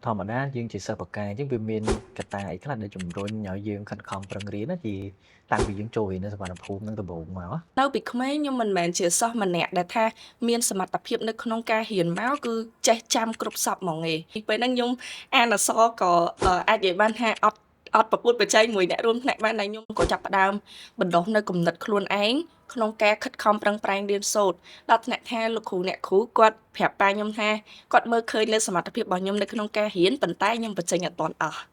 ធម្មតាយើងជាសិស្សពូកែអញ្ចឹងវាមានកត្តាអីខ្លះដែលជំរុញឲ្យយើងខិតខំប្រឹងរៀនណាជាតាំងពីយើងចូលរៀននៅសុវណ្ណភូមិហ្នឹងដំបូងមក នៅពីក្មេងខ្ញុំមិនមែនជាសិស្សម្នាក់ដែលថាមានសមត្ថភាពនៅក្នុងការរៀនមកគឺចេះចាំគ្រប់សព្វហ្មងឯងពេលហ្នឹងខ្ញុំអានអក្សរក៏អាចនិយាយបានថាអត់ប្រកួតប្រជែងមួយអ្នករួមថ្នាក់បានដែរខ្ញុំក៏ចាប់ផ្ដើមបណ្ដុះនៅគំនិតខ្លួនឯងក្នុងការខិតខំប្រឹងប្រែងរៀនសូត្រដល់ថ្នាក់ថាលោកគ្រូអ្នកគ្រូគាត់ប្រាប់ប៉ាខ្ញុំថាគាត់មើលឃើញនៅសមត្ថភាពរបស់ខ្ញុំនៅក្នុងការរៀនប៉ុន្តែខ្ញុំបញ្ចេញអត់ទាន់អស់។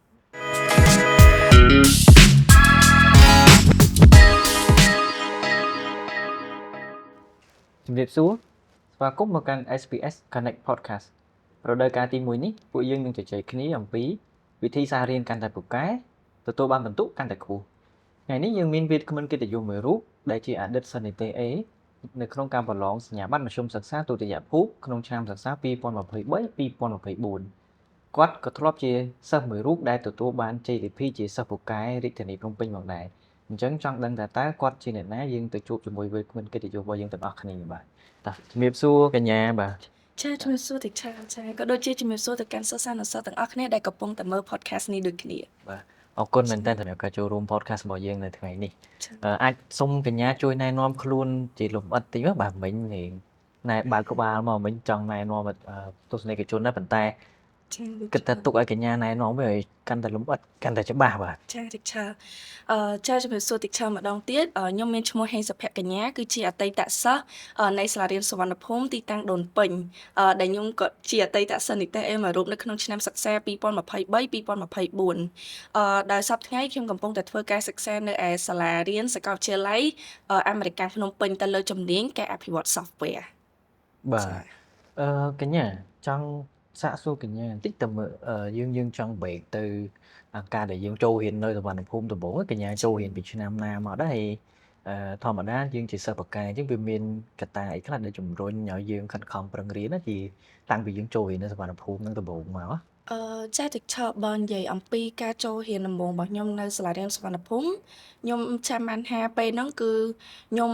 ជំរាបសួរស្វាគមន៍មកកាន់ SPS Connect Podcast រដូវកាលទី1នេះពួកយើងនឹងជជែកគ្នាអំពីវិធីសាស្ត្ររៀនកាន់តែពូកែទទួលបានពិន្ទុកាន់តែខ្ពស់ថ្ងៃនេះយើងមានវាគ្មិនកិត្តិយសមួយរូបដែលជាអតីតសិស្សនិទេស A នៅក្នុងការប្រឡងសញ្ញាបត្រមធ្យមសិក្សាទុតិយភូមិក្នុងឆ្នាំសិក្សា2023 2024គាត់ក៏ធ្លាប់ជាសិស្សមួយរូបដែលទទួលបានជ័យលាភីជាសិស្សពូកែរាជធានីភ្នំពេញមកដែរអញ្ចឹងចង់ដឹងថាតើគាត់ជាអ្នកណាយើងទៅជួបជាមួយវាគ្មិនកិត្តិយសរបស់យើងទាំងអស់គ្នាបាទតោះជំរាបសួរកញ្ញាបាទ ចាជំរាបសួរតិចចាក៏ដូចជាជំរាបសួរទៅកាន់សិស្សានុសិស្សទាំងអស់គ្នាដែលកំពុងតែមើល podcast នេះដូចគ្នា។ បាទអរគុណមែនទែនសម្រាប់ការចូលរួម podcast របស់យើងនៅថ្ងៃនេះ។ ចា។ អាចសុំកញ្ញាជួយណែនាំខ្លួនជាលម្អិតតិចមកបាទមិញនេះណែបើកក្បាលមកមិញចង់ណែនាំទស្សនិកជនដែរប៉ុន្តែ ចា គិតថាទុកឲ្យកញ្ញាណែនាំវិញឲ្យកាន់តែលម្អិតកាន់តែច្បាស់បាទ។ ចាតិចចាជំរាបសួរតិចម្ដងទៀតខ្ញុំមានឈ្មោះហេងសុភកញ្ញាគឺជាអតីតសិស្សនៃសាលារៀនសុវណ្ណភូមិទីតាំងដូនពេញដែលខ្ញុំក៏ជាអតីតសិស្សនិទេស A មួយរូបនៅក្នុងឆ្នាំសិក្សា2023 2024ដែលសប្តាហ៍ថ្ងៃខ្ញុំកំពុងតែធ្វើការសិក្សានៅឯសាលារៀនសាកលវិទ្យាល័យអាមេរិកភ្នំពេញទៅលើជំនាញការអភិវឌ្ឍ software។ បាទកញ្ញាចង់សាកសួរកញ្ញាបន្តិចតើមើលយើងចង់ break ទៅអាការដែលយើងចូលរៀននៅសុវណ្ណភូមិដំបូងកញ្ញាចូលរៀនពីឆ្នាំណាមកដែរហើយធម្មតាយើងជាសិស្សពូកែអញ្ចឹងវាមានកត្តាអីខ្លះដែលជំរុញឲ្យយើងខិតខំប្រឹងរៀនណាជាតាំងពីយើងចូលរៀននៅសុវណ្ណភូមិហ្នឹងដំបូងមក ចាតិចបើនិយាយអំពីការចូលរៀនដំបូងរបស់ខ្ញុំនៅសាលារៀនសុវណ្ណភូមិខ្ញុំចាំបានថាពេលហ្នឹងគឺខ្ញុំ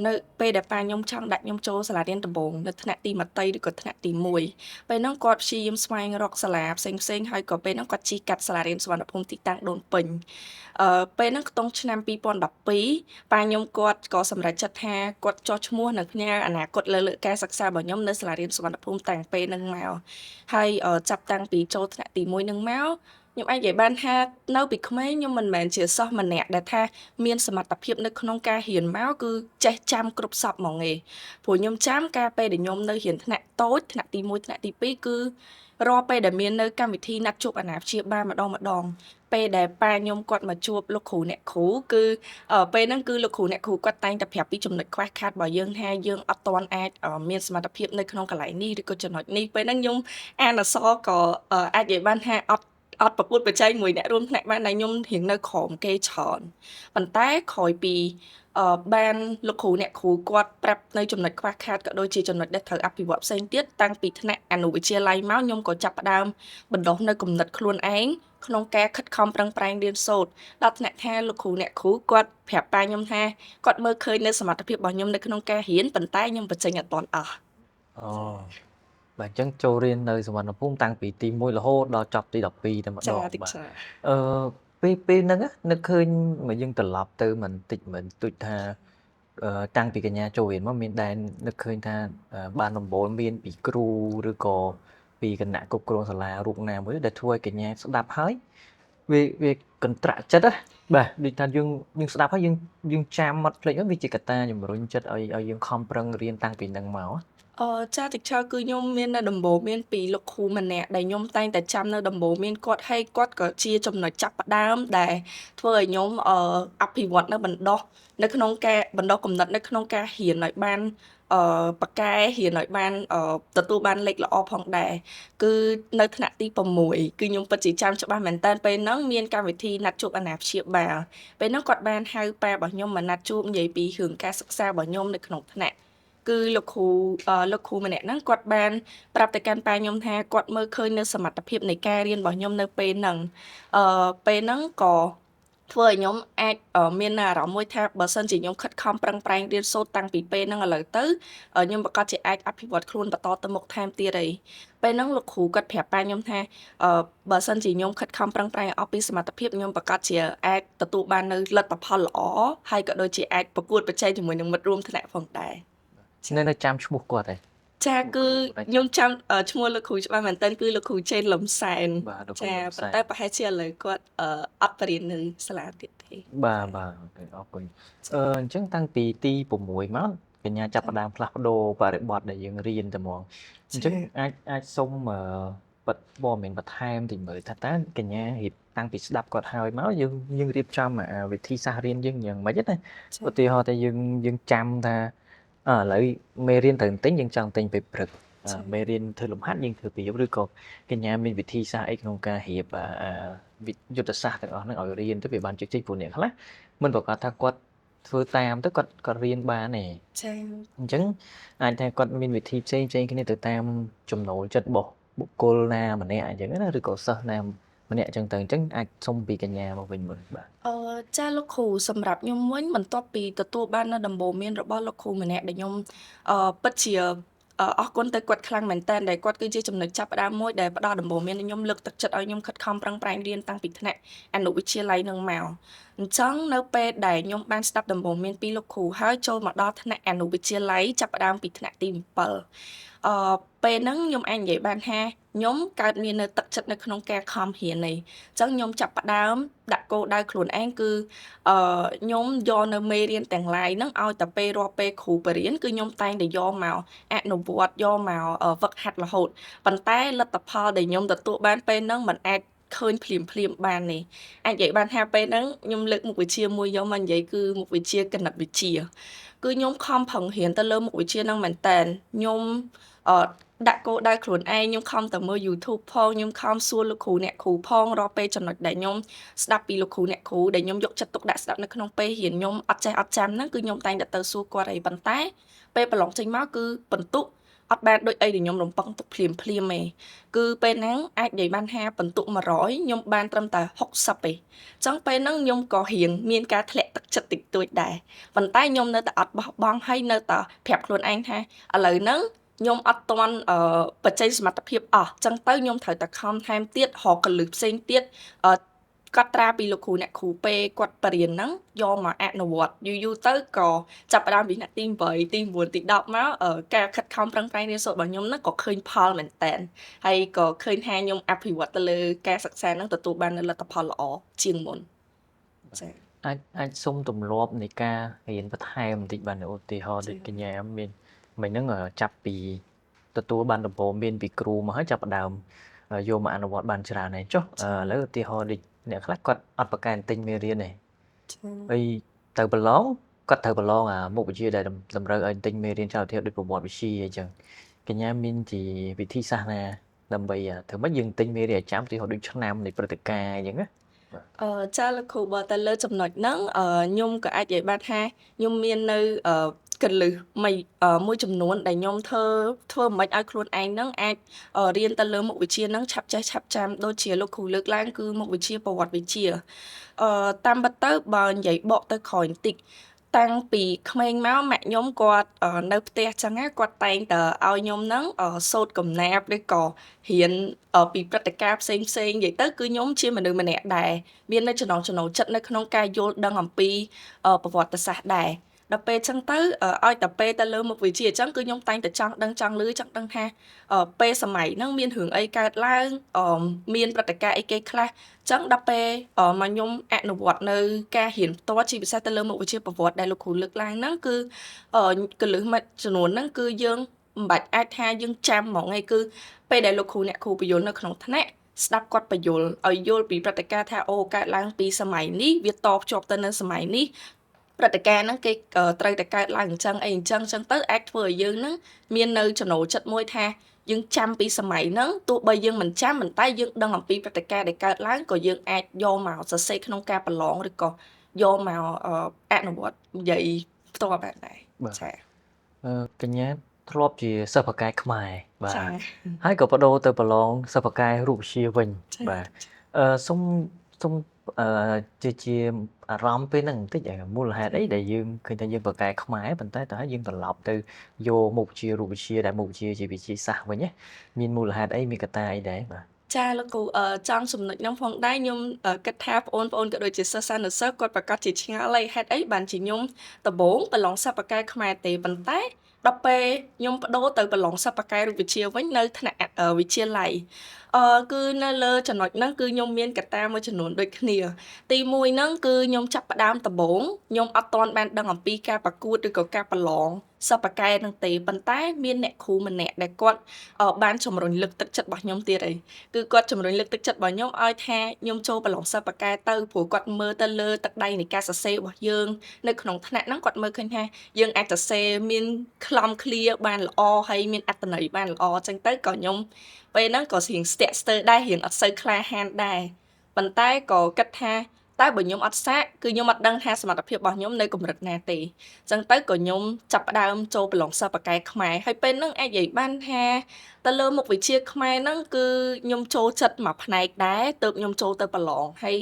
នៅពេលដែលប៉ាខ្ញុំចង់ដាក់ខ្ញុំចូលសាលារៀនដំបូងនៅថ្នាក់ទីមត្តេយ្យឬក៏ថ្នាក់ទី1ពេលហ្នឹងគាត់ព្យាយាមស្វែងរកសាលាផ្សេងផ្សេងហើយក៏ពេលហ្នឹងគាត់ជិះកាត់សាលារៀនសុវណ្ណភូមិទីតាំងដូនពេញពេលហ្នឹងខ្ទង់ឆ្នាំ2012ប៉ាខ្ញុំគាត់ក៏សម្រេចចិត្តថាគាត់ចុះឈ្មោះនិងផ្ញើអនាគតលើលើការសិក្សារបស់ខ្ញុំនៅសាលារៀនសុវណ្ណភូមិតាំងពេលហ្នឹងមកហើយចាប់តាំងពីចូលថ្នាក់ទី1ហ្នឹងមកខ្ញុំអាចនិយាយបានថានៅពីក្មេងខ្ញុំមិនមែនជាសិស្សម្នាក់ដែលថាមានសមត្ថភាពនៅក្នុងការរៀនមកគឺចេះចាំគ្រប់សព្វហ្មងឯងព្រោះខ្ញុំចាំកាលពេលដែលខ្ញុំនៅរៀនថ្នាក់តូចថ្នាក់ទី1ថ្នាក់ទី2គឺរាល់ពេលដែលមាននៅកម្មវិធីណាត់ជួបអាណាព្យាបាលម្ដងម្ដងពេលដែលប៉ាខ្ញុំគាត់មកជួបលោកគ្រូអ្នកគ្រូគឺពេលហ្នឹងគឺលោកគ្រូអ្នកគ្រូគាត់តែងតែប្រាប់ពីចំណុចខ្វះខាតរបស់យើងថាយើងអត់ទាន់អាចមានសមត្ថភាពនៅក្នុងកន្លែងនេះឬក៏ចំណុចនេះពេលហ្នឹងខ្ញុំអានអក្សរក៏អាចនិយាយបានថាអត់ប្រកួតប្រជែងមួយអ្នករួមថ្នាក់បានដែរខ្ញុំរៀងនៅក្រោមគេច្រើនប៉ុន្តែក្រោយពីបានលោកគ្រូអ្នកគ្រូគាត់ប្រាប់នៅចំណុចខ្វះខាតក៏ដូចជាចំណុចដែលត្រូវអភិវឌ្ឍផ្សេងទៀតតាំងពីថ្នាក់អនុវិទ្យាល័យមកខ្ញុំក៏ចាប់ផ្ដើមបណ្ដុះនៅគំនិតខ្លួនឯងក្នុងការខិតខំប្រឹងប្រែងរៀនសូត្រដល់ថ្នាក់ថាលោកគ្រូអ្នកគ្រូគាត់ប្រាប់ប៉ាខ្ញុំថាគាត់មើលឃើញនៅសមត្ថភាពរបស់ខ្ញុំនៅក្នុងការរៀនប៉ុន្តែខ្ញុំបញ្ចេញអត់ទាន់អស់។ អូបាទអញ្ចឹងចូលរៀននៅសុវណ្ណភូមិតាំងពីទី1រហូតដល់ចប់ទី12តែម្ដ ចា ងបាទ តិចចា ពេលហ្នឹងនឹកឃើញមកយើងត្រឡប់ទៅមិនតិចមិនទូចថាតាំងពីកញ្ញាចូលរៀនមកមានដែលនឹកឃើញថាបានដំបូលមានពីគ្រូឬក៏ពីគណៈគ្រប់គ្រងសាលារូបណាមួយដែលធ្វើឲ្យកញ្ញាស្ដាប់ហើយវាកន្ត្រាក់ចិត្តណាបាទដូចថាយើងស្ដាប់ហើយយើងចាំអត់ភ្លេចវាជាកត្តាជំរុញចិត្តឲ្យយើងខំប្រឹងរៀនតាំងពីហ្នឹងមក ចាតិចគឺខ្ញុំមាននៅដំបូន្មានពីលោកគ្រូម្នាក់ដែលខ្ញុំតែងតែចាំនៅដំបូន្មានគាត់ហើយគាត់ក៏ជាចំណុចចាប់ផ្ដើមដែលធ្វើឲ្យខ្ញុំអភិវឌ្ឍនៅបណ្ដោះនៅក្នុងការបណ្ដោះគំនិតនៅក្នុងការរៀនឲ្យបានបកកែរៀនឲ្យបានទទួលបានលេខល្អផងដែរគឺនៅថ្នាក់ទី6គឺខ្ញុំពិតជាចាំច្បាស់មែនតើពេលហ្នឹងមានកម្មវិធីណាត់ជួបអាណាព្យាបាលពេលហ្នឹងគាត់បានហៅប៉ារបស់ខ្ញុំមកណាត់ជួបនិយាយពីរឿងការសិក្សារបស់ខ្ញុំនៅក្នុងថ្នាក់គឺលោកគ្រូម្នាក់ហ្នឹងគាត់បានប្រាប់ទៅកាន់ប៉ាខ្ញុំថាគាត់មើលឃើញនៅសមត្ថភាពនៃការរៀនរបស់ខ្ញុំនៅពេលហ្នឹងពេលហ្នឹងក៏ ធ្វើឲ្យខ្ញុំអាចមានអារម្មណ៍មួយថាបើសិនជាខ្ញុំខិតខំប្រឹងប្រែងរៀនសូត្រតាំងពីពេលហ្នឹងឥឡូវទៅខ្ញុំប្រាកដជាអាចអភិវឌ្ឍខ្លួនបន្តទៅមុខថែមទៀតហើយពេលហ្នឹងលោកគ្រូគាត់ប្រាប់ប៉ាខ្ញុំថាបើសិនជាខ្ញុំខិតខំប្រឹងប្រែងអស់ពីសមត្ថភាពខ្ញុំប្រាកដជាអាចទទួលបាននូវលទ្ធផលល្អហើយក៏ដូចជាអាចប្រកួតប្រជែងជាមួយនឹងមិត្តរួមថ្នាក់ផងដែរ នៅចាំឈ្មោះគាត់ទេ ចាគឺខ្ញុំចាំឈ្មោះលោកគ្រូច្បាស់មែនទែនគឺលោកគ្រូចេនលំសែន បាទលោកគ្រូ ចា លំសែន ប៉ុន្តែប្រហែលជាឥឡូវគាត់អត់បរៀននៅសាលាទៀតទេ បាទបាទ OK អរគុណអញ្ចឹងតាំងពីទី6មកកញ្ញាចាប់ផ្ដើមផ្លាស់ប្ដូរបរិបទដែលយើងរៀនតែហ្មងអញ្ចឹងអាចសុំបတ်ព័ត៌មានបន្ថែមតិចមើលថាតើកញ្ញារៀបតាំងពីស្ដាប់គាត់ហើយមកយើងរៀបចំអាវិធីសាស្ត្ររៀនយើងយ៉ាងម៉េចណាឧទាហរណ៍ថាយើងចាំថាឥឡូវមេរៀនត្រូវទិញយើងចង់ទិញពេលព្រឹកមេរៀនធ្វើលំហាត់យើងធ្វើពេលយប់ឬក៏កញ្ញាមានវិធីសាស្ត្រអីក្នុងការរៀបយុទ្ធសាស្ត្រទាំងអស់ហ្នឹងឲ្យរៀនទៅវាបានជោគជ័យព្រោះអ្នកខ្លះមិនប្រកាសថាគាត់ធ្វើតាមទៅគាត់រៀនបានទេ ចា អញ្ចឹងអាចថាគាត់មានវិធីផ្សេងផ្សេងគ្នាទៅតាមចំណូលចិត្តរបស់បុគ្គលណាម្នាក់អញ្ចឹងណាឬក៏សិស្សណាម្នាក់អញ្ចឹងទៅអញ្ចឹងអាចសុំពីកញ្ញាមកវិញមើលបាទ ចាលោកគ្រូសម្រាប់ខ្ញុំវិញបន្ទាប់ពីទទួលបាននៅដំបូន្មានរបស់លោកគ្រូម្នាក់ដែលខ្ញុំពិតជាអរគុណទៅគាត់ខ្លាំងមែនទែនដែលគាត់គឺជាចំណុចចាប់ផ្ដើមមួយដែលផ្ដល់ដំបូន្មានឲ្យខ្ញុំលើកទឹកចិត្តឲ្យខ្ញុំខិតខំប្រឹងប្រែងរៀនតាំងពីថ្នាក់អនុវិទ្យាល័យនឹងមកអញ្ចឹងនៅពេលដែលខ្ញុំបានស្ដាប់ដំបូន្មានពីលោកគ្រូហើយចូលមកដល់ថ្នាក់អនុវិទ្យាល័យចាប់ផ្ដើមពីថ្នាក់ទី7ពេលហ្នឹងខ្ញុំអាចនិយាយបានថាខ្ញុំកើតមាននៅទឹកចិត្តនៅក្នុងការខំរៀននេះអញ្ចឹងខ្ញុំចាប់ផ្ដើមដាក់គោលដៅខ្លួនឯងគឺខ្ញុំយកនៅមេរៀនទាំងឡាយហ្នឹងឲ្យតែពេលរាល់ពេលគ្រូបរៀនគឺខ្ញុំតែងតែយកមកអនុវត្តយកមកហ្វឹកហាត់រហូតប៉ុន្តែលទ្ធផលដែលខ្ញុំទទួលបានពេលហ្នឹងมันអាចឃើញភ្លាមភ្លាមបាននេះអាចនិយាយបានថាពេលហ្នឹងខ្ញុំលើកមុខវិជ្ជាមួយយកមកនិយាយគឺមុខវិជ្ជាគណិតវិទ្យាគឺខ្ញុំខំប្រឹងរៀនទៅលើមុខវិជ្ជាហ្នឹងមែនតើខ្ញុំដាក់គោលដៅខ្លួនឯងខ្ញុំខំតែមើល YouTube ផងខ្ញុំខំសួរលោកគ្រូអ្នកគ្រូផងរាល់ពេលចំណុចដែលខ្ញុំស្ដាប់ពីលោកគ្រូអ្នកគ្រូដែលខ្ញុំយកចិត្តទុកដាក់ស្ដាប់នៅក្នុងពេលរៀនខ្ញុំអត់ចេះអត់ចាំហ្នឹងគឺខ្ញុំតែងតែទៅសួរគាត់អីប៉ុន្តែពេលប្រឡងចេញមកគឺបន្ទុកអត់បានដូចអីដែលខ្ញុំរំពឹងទុកភ្លាមភ្លាមទេគឺពេលហ្នឹងអាចនិយាយបានថាបន្ទុក100ខ្ញុំបានត្រឹមតែ60ទេអញ្ចឹងពេលហ្នឹងខ្ញុំក៏រៀងមានការធ្លាក់ទឹកចិត្តតិចតួចដែរប៉ុន្តែខ្ញុំនៅតែអត់បោះបង់ហើយនៅតែប្រាប់ខ្លួនឯងថាឥឡូវហ្នឹងខ្ញុំអត់ទាន់បញ្ចេញសមត្ថភាពអស់ចឹងទៅខ្ញុំត្រូវតែខំថែមទៀតរកកលឹះផ្សេងទៀតកត់ត្រាពីលោកគ្រូអ្នកគ្រូពេលគាត់បរៀនហ្នឹងយកមកអនុវត្តយូរយូរទៅក៏ចាប់ផ្ដើមពីថ្នាក់ទី8ទី9ទី10មកការខិតខំប្រឹងប្រែងរៀនសូត្ររបស់ខ្ញុំហ្នឹងក៏ឃើញផលមែនតើហើយក៏ឃើញថាខ្ញុំអភិវឌ្ឍទៅលើការសិក្សាហ្នឹងទទួលបាននូវលទ្ធផលល្អជាងមុនចា៎ អាចសុំទម្លាប់នៃការរៀនបន្ថែមបន្តិចបានឧទាហរណ៍ដូចកញ្ញាមានមិញហ្នឹងចាប់ពីទទួលបានដំបូន្មានពីគ្រូមកហើយចាប់ផ្ដើមយកមកអនុវត្តបានច្រើនហើយចុះឥឡូវឧទាហរណ៍ដូចអ្នកខ្លះគាត់អត់ប្រកែកទិញមេរៀនទេហើយទៅប្រឡងគាត់ត្រូវប្រឡងអាមុខវិជ្ជាដែលតម្រូវឲ្យទិញមេរៀនចោលធៀបដូចប្រវត្តិវិទ្យាអញ្ចឹងកញ្ញាមានជាវិធីសាស្ត្រណាដើម្បីធ្វើម៉េចយើងទិញមេរៀនឲ្យចាំឧទាហរណ៍ដូចឆ្នាំនៃព្រឹត្តិការណ៍អញ្ចឹងណា ចាលោកគ្រូបើទៅលើចំណុចហ្នឹងខ្ញុំក៏អាចនិយាយបានថាខ្ញុំមាននៅកលឹះមួយចំនួនដែលខ្ញុំធ្វើមិនឲ្យខ្លួនឯងហ្នឹងអាចរៀនទៅលើមុខវិជ្ជាហ្នឹងឆាប់ចេះឆាប់ចាំដូចជាលោកគ្រូលើកឡើងគឺមុខវិជ្ជាប្រវត្តិវិទ្យាតាមពិតទៅបើនិយាយបកទៅក្រោយបន្តិចតាំងពីក្មេងមកម៉ាក់ខ្ញុំគាត់នៅផ្ទះចឹងណាគាត់តែងតែឲ្យខ្ញុំហ្នឹងសូត្រកំណាព្យឬក៏រៀនពីព្រឹត្តិការណ៍ផ្សេងផ្សេងនិយាយទៅគឺខ្ញុំជាមនុស្សម្នាក់ដែលមាននៅចំណង់ចំណូលចិត្តនៅក្នុងការយល់ដឹងអំពីប្រវត្តិសាស្ត្រដែរដល់ពេលចឹងទៅឲ្យតែពេលទៅលើមុខវិជ្ជាអញ្ចឹងគឺខ្ញុំតែងតែចង់ដឹងចង់ឮចង់ដឹងថាពេលសម័យហ្នឹងមានរឿងអីកើតឡើងមានព្រឹត្តិការណ៍អីគេខ្លះអញ្ចឹងដល់ពេលមកខ្ញុំអនុវត្តនៅការរៀនផ្ទាល់ជាពិសេសទៅលើមុខវិជ្ជាប្រវត្តិដែលលោកគ្រូលើកឡើងហ្នឹងគឺកលឹះមួយចំនួនហ្នឹងគឺយើងមិនបាច់អាចថាយើងចាំហ្មងឯងគឺពេលដែលលោកគ្រូអ្នកគ្រូបញ្យល់នៅក្នុងថ្នាក់ស្ដាប់គាត់បញ្យល់ឲ្យយល់ពីព្រឹត្តិការណ៍ថាអូកើតឡើងពីសម័យនេះវាតភ្ជាប់ទៅនៅសម័យនេះព្រឹត្តិការណ៍ហ្នឹងគេត្រូវតែកើតឡើងអញ្ចឹងអីអញ្ចឹងអញ្ចឹងទៅអាចធ្វើឲ្យយើងហ្នឹងមាននៅចំណូលចិត្តមួយថាយើងចាំពីសម័យហ្នឹងទោះបីយើងមិនចាំប៉ុន្តែយើងដឹងអំពីព្រឹត្តិការណ៍ដែលកើតឡើងក៏យើងអាចយកមកសរសេរក្នុងការប្រឡងឬក៏យកមកអនុវត្តនិយាយផ្ទាល់បានដែរចា៎ កញ្ញាធ្លាប់ជាសិស្សពូកែខ្មែរបាទហើយក៏បដូរទៅប្រឡងសិស្សពូកែរូបវិទ្យាវិញបាទសូម សូមអឺជាជាអារម្មណ៍ពេលហ្នឹងបន្តិចមូលហេតុអីដែលយើងឃើញថាយើងពូកែខ្មែរប៉ុន្តែតើយើងត្រឡប់ទៅយកមុខវិជ្ជារូបវិទ្យាដែលមុខវិជ្ជាជាវិទ្យាសាស្ត្រវិញណាមានមូលហេតុអីមានកត្តាអីដែរបាទ ចាលោកគ្រូចង់ចំណុចហ្នឹងផងដែរខ្ញុំគិតថាបងប្អូនក៏ដូចជាសិស្សានុសិស្សគាត់ប្រាកដជាឆ្ងល់ហើយហេតុអីបានជាខ្ញុំដំបូងប្រឡងសិស្សពូកែខ្មែរទេប៉ុន្តែដល់ពេលខ្ញុំប្ដូរទៅប្រឡងសិស្សពូកែរូបវិទ្យាវិញនៅថ្នាក់វិទ្យាល័យគឺនៅលើចំណុចហ្នឹងគឺខ្ញុំមានកត្តាមួយចំនួនដូចគ្នាទី1ហ្នឹងគឺខ្ញុំចាប់ផ្ដើមដំបូងខ្ញុំអត់ទាន់បានដឹងអំពីការប្រកួតឬក៏ការប្រឡងសិស្សពូកែហ្នឹងទេប៉ុន្តែមានអ្នកគ្រូម្នាក់ដែលគាត់បានជំរុញលើកទឹកចិត្តរបស់ខ្ញុំទៀតអីគឺគាត់ជំរុញលើកទឹកចិត្តរបស់ខ្ញុំឲ្យថាខ្ញុំចូលប្រឡងសិស្សពូកែទៅព្រោះគាត់មើលទៅលើទឹកដៃនៃការសរសេររបស់យើងនៅក្នុងថ្នាក់ហ្នឹងគាត់មើលឃើញថាយើងអាចសរសេរមានខ្លំឃ្លាបានល្អហើយមានអត្ថន័យបានល្អអញ្ចឹងទៅក៏ខ្ញុំពេលហ្នឹងក៏រៀងស្ទាក់ស្ទើរដែររៀងអត់សូវក្លាហានដែរប៉ុន្តែក៏គិតថាតែបើខ្ញុំអត់សាកគឺខ្ញុំអត់ដឹងថាសមត្ថភាពរបស់ខ្ញុំនៅកម្រិតណាទេអញ្ចឹងទៅក៏ខ្ញុំចាប់ផ្ដើមចូលប្រឡងសិស្សពូកែខ្មែរហើយពេលហ្នឹងអាចនិយាយបានថាទៅលើមុខវិជ្ជាខ្មែរហ្នឹងគឺខ្ញុំចូលចិត្តមួយផ្នែកដែរទើបខ្ញុំចូលទៅប្រឡងហើ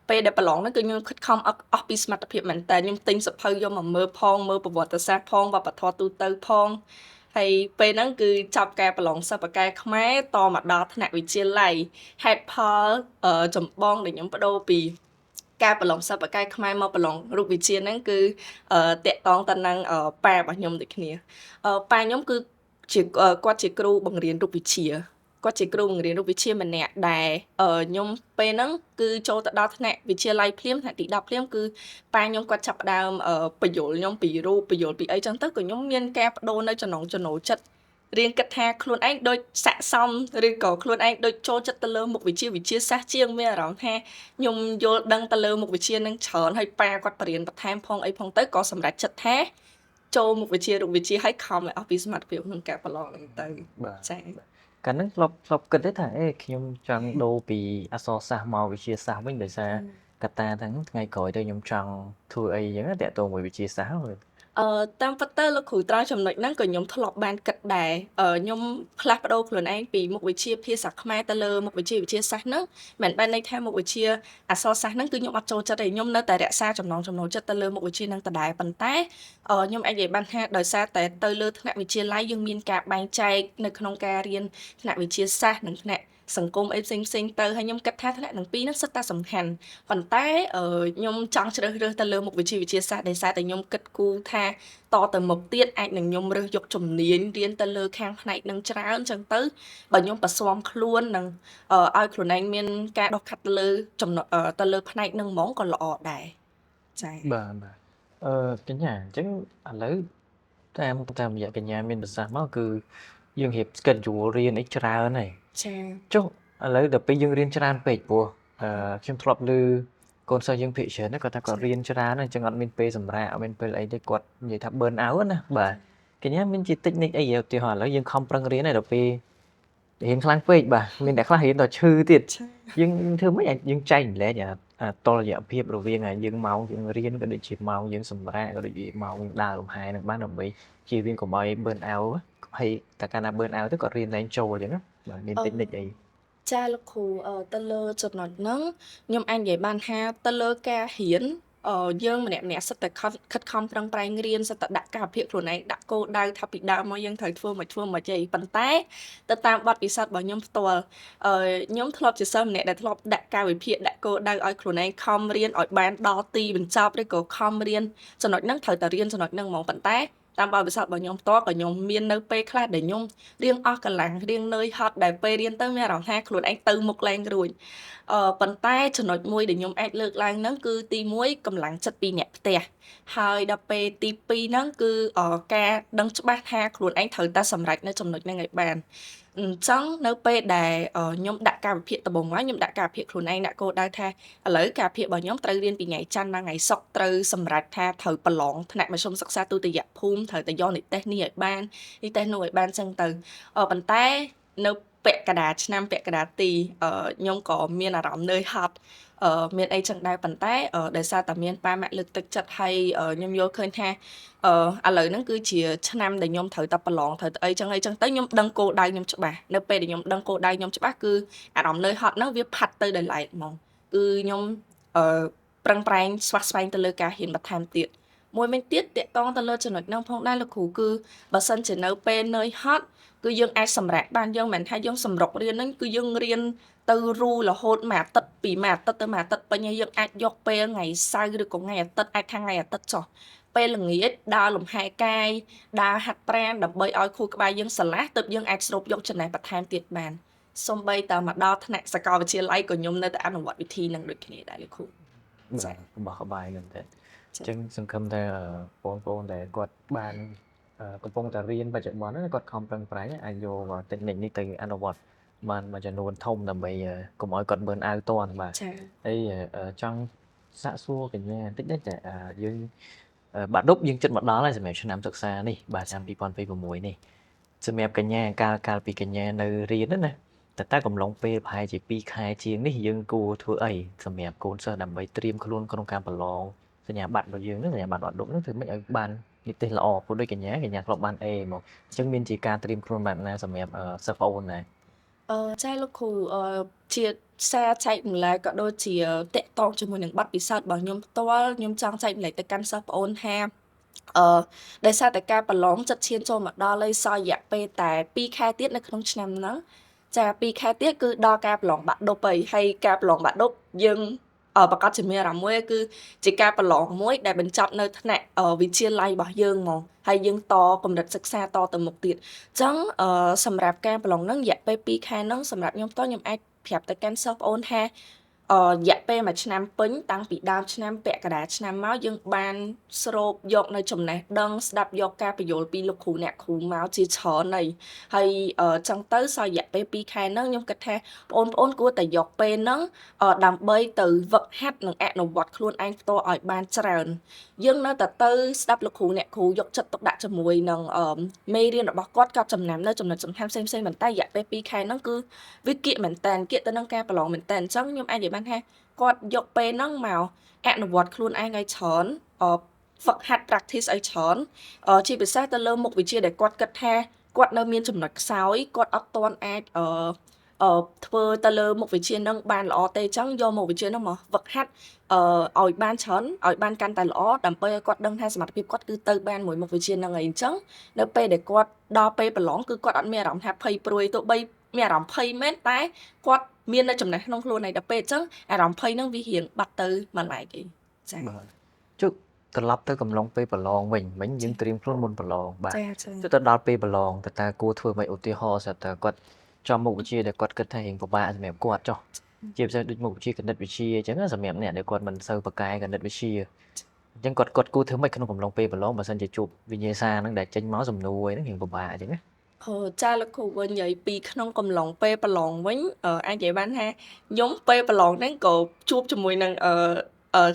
យពេលដែលប្រឡងហ្នឹងគឺខ្ញុំខិតខំអស់ពីសមត្ថភាពមែនតើខ្ញុំទិញសៀវភៅយកមកមើលផងមើលប្រវត្តិសាស្ត្រផងវប្បធម៌ទូទៅផងហើយពេលហ្នឹងគឺចាប់ការប្រឡងសិស្សពូកែខ្មែរតមកដល់ថ្នាក់វិទ្យាល័យហេតុផលចម្បងដែលខ្ញុំប្ដូរពីការប្រឡងសិស្សពូកែខ្មែរមកប្រឡងរូបវិទ្យាហ្នឹងគឺតាក់ទងទៅនឹងប៉ារបស់ខ្ញុំដូចគ្នាប៉ាខ្ញុំគឺជាគាត់ជាគ្រូបង្រៀនរូបវិទ្យាគាត់ជាគ្រូបង្រៀនរូបវិទ្យាម្នាក់ដែលខ្ញុំពេលហ្នឹងគឺចូលទៅដល់ថ្នាក់វិទ្យាល័យភ្លាមថ្នាក់ទី10ភ្លាមគឺប៉ាខ្ញុំគាត់ចាប់ផ្ដើមពន្យល់ខ្ញុំពីរូបពន្យល់ពីអីចឹងទៅក៏ខ្ញុំមានការប្ដូរនៅចំណង់ចំណូលចិត្តរៀងគិតថាខ្លួនឯងដូចស័ក្តិសមឬក៏ខ្លួនឯងដូចចូលចិត្តទៅលើមុខវិជ្ជាវិទ្យាសាស្ត្រជាងមានអារម្មណ៍ថាខ្ញុំយល់ដឹងទៅលើមុខវិជ្ជានឹងច្រើនហើយប៉ាគាត់បរៀនបន្ថែមផងអីផងទៅក៏សម្រេចចិត្តថាចូលមុខវិជ្ជារូបវិទ្យាឲ្យខំឲ្យអស់ពីសមត្ថភាពក្នុងការប្រឡងហ្នឹងទៅបាទចា៎កាលហ្នឹងធ្លាប់គិតទេថាអេខ្ញុំចង់ដូរពីអក្សរសាស្ត្រមកវិទ្យាសាស្ត្រវិញដោយសារកត្តាហ្នឹងថ្ងៃក្រោយទៅខ្ញុំចង់ធ្វើអីអញ្ចឹងតាក់ទងមួយវិទ្យាសាស្ត្រ តាមពិតទៅលោកគ្រូត្រង់ចំណុចហ្នឹងក៏ខ្ញុំធ្លាប់បានគិតដែរខ្ញុំផ្លាស់ប្ដូរខ្លួនឯងពីមុខវិជ្ជាភាសាខ្មែរទៅលើមុខវិជ្ជាវិទ្យាសាស្ត្រហ្នឹងមិនបានន័យថាមុខវិជ្ជាអក្សរសាស្ត្រហ្នឹងគឺខ្ញុំអត់ចូលចិត្តទេខ្ញុំនៅតែរក្សាចំណង់ចំណូលចិត្តទៅលើមុខវិជ្ជាហ្នឹងដដែលប៉ុន្តែខ្ញុំអាចនិយាយបានថាដោយសារតែទៅលើថ្នាក់វិទ្យាល័យយើងមានការបែងចែកនៅក្នុងការរៀនថ្នាក់វិទ្យាសាស្ត្រនិងថ្នាក់សង្គមអីផ្សេងផ្សេងទៅហើយខ្ញុំគិតថាថ្នាក់ទាំងពីរហ្នឹងសុទ្ធតែសំខាន់ប៉ុន្តែខ្ញុំចង់ជ្រើសរើសទៅលើមុខវិជ្ជាវិទ្យាសាស្ត្រដោយសារតែខ្ញុំគិតគូរថាតទៅមុខទៀតអាចនឹងខ្ញុំរើសយកជំនាញរៀនទៅលើខាងផ្នែកនឹងច្រើនអញ្ចឹងទៅបើខ្ញុំប្រស៊ាំខ្លួននឹងឲ្យខ្លួនឯងមានការដុសខាត់ទៅលើចំណុចទៅលើផ្នែកនឹងហ្មងក៏ល្អដែរចា៎ បាទបាទកញ្ញាអញ្ចឹងឥឡូវតាមរយៈកញ្ញាមានប្រសាសន៍មកគឺយើងរៀប schedule រៀនអីច្រើនហើយ ចា៎ ចុះឥឡូវដល់ពេលយើងរៀនច្រើនពេកព្រោះខ្ញុំធ្លាប់ឮកូនសិស្សយើងភាគច្រើនគាត់ថាគាត់រៀនច្រើនអញ្ចឹងអត់មានពេលសម្រាកអត់មានពេលអីទេគាត់និយាយថា burn out ណាបាទកញ្ញាមានជា technique អីឧទាហរណ៍ឥឡូវយើងខំប្រឹងរៀនហើយដល់ពេលរៀនខ្លាំងពេកបាទមានតែខ្លះរៀនដល់ឈឺទៀត ចា៎ យើងធ្វើម៉េចឲ្យយើងចែករំលែកអាតុល្យភាពរវាងអាយើងម៉ោងយើងរៀនក៏ដូចជាម៉ោងយើងសម្រាកក៏ដូចជាម៉ោងយើងដើរលំហែនឹងបានដើម្បីជៀសវាងកុំឲ្យ burn out ហើយតែកាលណា burn out ទៅគាត់រៀនលែងចូលអញ្ចឹងណាបាទមាន technique អី ចាលោកគ្រូទៅលើចំណុចហ្នឹងខ្ញុំអាចនិយាយបានថាទៅលើការរៀនយើងម្នាក់ៗសុទ្ធតែខិតខំប្រឹងប្រែងរៀនសុទ្ធតែដាក់កាលវិភាគខ្លួនឯងដាក់គោលដៅថាពីដើមមកយើងត្រូវធ្វើម៉េចធ្វើម៉េចអីប៉ុន្តែទៅតាមបទពិសោធន៍របស់ខ្ញុំផ្ទាល់ខ្ញុំធ្លាប់ជាសិស្សម្នាក់ដែលធ្លាប់ដាក់កាលវិភាគដាក់គោលដៅឲ្យខ្លួនឯងខំរៀនឲ្យបានដល់ទីបញ្ចប់ឬក៏ខំរៀនចំណុចហ្នឹងត្រូវតែរៀនចំណុចហ្នឹងហ្មងប៉ុន្តែតាមបទពិសោធន៍របស់ខ្ញុំផ្ទាល់ក៏ខ្ញុំមាននៅពេលខ្លះដែលខ្ញុំរៀងអស់កម្លាំងរៀងនឿយហត់ដែលពេលរៀនទៅមានអារម្មណ៍ថាខ្លួនឯងទៅមុខលែងរួចប៉ុន្តែចំណុចមួយដែលខ្ញុំអាចលើកឡើងហ្នឹងគឺទី1កម្លាំងចិត្តពីអ្នកផ្ទះហើយដល់ពេលទី2ហ្នឹងគឺការដឹងច្បាស់ថាខ្លួនឯងត្រូវតែសម្រេចនៅចំណុចហ្នឹងឲ្យបានអញ្ចឹងនៅពេលដែលខ្ញុំដាក់កាលវិភាគដំបូងមកខ្ញុំដាក់កាលវិភាគខ្លួនឯងដាក់គោលដៅថាឥឡូវកាលវិភាគរបស់ខ្ញុំត្រូវរៀនពីថ្ងៃច័ន្ទដល់ថ្ងៃសុក្រត្រូវសម្រេចថាត្រូវប្រឡងថ្នាក់មធ្យមសិក្សាទុតិយភូមិត្រូវតែយកនិទេសនេះឲ្យបាននិទេសនោះឲ្យបានចឹងទៅប៉ុន្តែនៅពាក់កណ្ដាលឆ្នាំពាក់កណ្ដាលទីខ្ញុំក៏មានអារម្មណ៍នឿយហត់មានអីចឹងដែរប៉ុន្តែដោយសារតែមានប៉ាម៉ាក់លើកទឹកចិត្តហើយខ្ញុំយល់ឃើញថាឥឡូវហ្នឹងគឺជាឆ្នាំដែលខ្ញុំត្រូវតែប្រឡងត្រូវតែអីចឹងអីចឹងទៅខ្ញុំដឹងគោលដៅខ្ញុំច្បាស់នៅពេលដែលខ្ញុំដឹងគោលដៅខ្ញុំច្បាស់គឺអារម្មណ៍នឿយហត់ហ្នឹងវាផាត់ទៅដោយឡែកហ្មង គឺខ្ញុំអឺប្រឹងប្រែងស្វះស្វែងទៅលើការរៀនបន្ថែមទៀតមួយវិញទៀតតាក់ទងទៅលើចំណុចហ្នឹងផងដែរលោកគ្រូគឺបើសិនជានៅពេលនឿយហត់គឺយើងអាចសម្រាកបានយើងមិនមែនថាយើងសម្រុករៀនហ្នឹងគឺយើងរៀនទៅរូរហូតមួយអាទិត្យពីមួយអាទិត្យទៅមួយអាទិត្យពេញហើយយើងអាចយកពេលថ្ងៃសៅរ៍ឬក៏ថ្ងៃអាទិត្យអាចថាថ្ងៃអាទិត្យចុះពេលល្ងាចដើរលំហែកាយដើរហាត់ប្រាណដើម្បីឲ្យខួរក្បាលយើងស្រឡះទើបយើងអាចស្រូបយកចំណេះបន្ថែមទៀតបានសូម្បីតែមកដល់ថ្នាក់សាកលវិទ្យាល័យក៏ខ្ញុំនៅតែអនុវត្តវិធីនឹងដូចគ្នាដែរលោកគ្រូ បាទបោះក្បាយមែនតើអញ្ចឹងសង្ឃឹមថាបងប្អូនដែលគាត់បានកំពុងតែរៀនបច្ចុប្បន្នហ្នឹងគាត់ខំប្រឹងប្រែងអាចយក technique នេះទៅអនុវត្តបានមួយចំនួនធំដើម្បីកុំឲ្យគាត់ burn out ទាន់បាទ ចា៎ ហើយចង់សាកសួរកញ្ញាបន្តិចដែរចាយើងបាក់ឌុបយើងចិត្តមកដល់ហើយសម្រាប់ឆ្នាំសិក្សានេះបាទឆ្នាំ2026នេះសម្រាប់កញ្ញាកាលកាលពីកញ្ញានៅរៀនហ្នឹងណាតើតើកំឡុងពេលប្រហែលជា2ខែជាងនេះយើងគួរធ្វើអីសម្រាប់កូនសិស្សដើម្បីត្រៀមខ្លួនក្នុងការប្រឡងសញ្ញាបត្ររបស់យើងហ្នឹងសញ្ញាបត្របាក់ឌុបហ្នឹងធ្វើម៉េចឲ្យបាននិទេសល្អព្រោះដូចកញ្ញាកញ្ញាធ្លាប់បាន A មកអញ្ចឹងមានជាការត្រៀមខ្លួនបែបណាសម្រាប់សិស្សប្អូនដែរ ចាលោកគ្រូជាសារចែករំលែកក៏ដូចជាតាក់ទងជាមួយនឹងបទពិសោធន៍របស់ខ្ញុំផ្ទាល់ខ្ញុំចង់ចែករំលែកទៅកាន់សិស្សប្អូនថាអឺដោយសារតែការប្រឡងចិត្តឈានចូលមកដល់ហើយសល់រយៈពេលតែ2ខែទៀតនៅក្នុងឆ្នាំហ្នឹងចា2ខែទៀតគឺដល់ការប្រឡងបាក់ឌុបហើយហើយការប្រឡងបាក់ឌុបយើងប្រកាសជាមានអារម្មណ៍មួយគឺជាការប្រឡងមួយដែលបញ្ចប់នៅថ្នាក់វិទ្យាល័យរបស់យើងហ្មងហើយយើងតកម្រិតសិក្សាតទៅមុខទៀតអញ្ចឹងសម្រាប់ការប្រឡងហ្នឹងរយៈពេល2ខែហ្នឹងសម្រាប់ខ្ញុំផ្ទាល់ខ្ញុំអាចប្រាប់ទៅកាន់សិស្សប្អូនថារយៈពេលមួយឆ្នាំពេញតាំងពីដើមឆ្នាំពាក់កណ្ដាលឆ្នាំមកយើងបានស្រូបយកនៅចំណេះដឹងស្ដាប់យកការពន្យល់ពីលោកគ្រូអ្នកគ្រូមកជាច្រើនហើយហើយចឹងទៅសល់រយៈពេល2ខែហ្នឹងខ្ញុំគិតថាបងប្អូនគួរតែយកពេលហ្នឹងដើម្បីទៅវឹកហាត់និងអនុវត្តខ្លួនឯងផ្ទាល់ឲ្យបានច្រើនយើងនៅតែទៅស្ដាប់លោកគ្រូអ្នកគ្រូយកចិត្តទុកដាក់ជាមួយនឹងមេរៀនរបស់គាត់កត់ចំណាំនៅចំណុចសំខាន់ផ្សេងៗប៉ុន្តែរយៈពេល2ខែហ្នឹងគឺវាគៀកមែនតើគៀកទៅនឹងការប្រឡងមែនតើអញ្ចឹងខ្ញុំអាចនិយាយបានថាគាត់យកពេលហ្នឹងមកអនុវត្តខ្លួនឯងឲ្យច្រើនហ្វឹកហាត់ practice ឲ្យច្រើនជាពិសេសទៅលើមុខវិជ្ជាដែលគាត់គិតថាគាត់នៅមានចំណុចខ្សោយគាត់អត់ទាន់អាចអឺអឺធ្វើទៅលើមុខវិជ្ជានឹងបានល្អទេអញ្ចឹងយកមុខវិជ្ជានឹងមកហ្វឹកហាត់ឲ្យបានច្រើនឲ្យបានកាន់តែល្អដើម្បីឲ្យគាត់ដឹងថាសមត្ថភាពគាត់គឺទៅបានមួយមុខវិជ្ជានឹងអីអញ្ចឹងនៅពេលដែលគាត់ដល់ពេលប្រឡងគឺគាត់អត់មានអារម្មណ៍ថាភ័យព្រួយទោះបីមានអារម្មណ៍ភ័យមែនតែគាត់មាននៅចំណេះក្នុងខ្លួនឯងដល់ពេលអញ្ចឹងអារម្មណ៍ភ័យហ្នឹងវារៀងបាត់ទៅមួយឡែកអីចា៎ បាទជុកត្រឡប់ទៅកំឡុងពេលប្រឡងវិញមិញយើងត្រៀមខ្លួនមុនប្រឡងបាទ ចាចា ចុះទៅដល់ពេលប្រឡងតើតើគួរធ្វើម៉េចឧទាហរណ៍ស្រាប់តែគាត់ចំមុខវិជ្ជាដែលគាត់គិតថារៀងពិបាកសម្រាប់គាត់ចុះជាពិសេសដូចមុខវិជ្ជាគណិតវិទ្យាអញ្ចឹងសម្រាប់អ្នកដែលគាត់មិនសូវពូកែគណិតវិទ្យាអញ្ចឹងគាត់គាត់គួរធ្វើម៉េចក្នុងកំឡុងពេលប្រឡងបើសិនជាជួបវិញ្ញាសាហ្នឹងដែលចេញមកសំណួរហ្នឹងរៀងពិបាកអញ្ចឹងណា អឺចាលោកគ្រូវិញនិយាយពីក្នុងកំឡុងពេលប្រឡងវិញអាចនិយាយបានថាខ្ញុំពេលប្រឡងហ្នឹងក៏ជួបជាមួយនឹង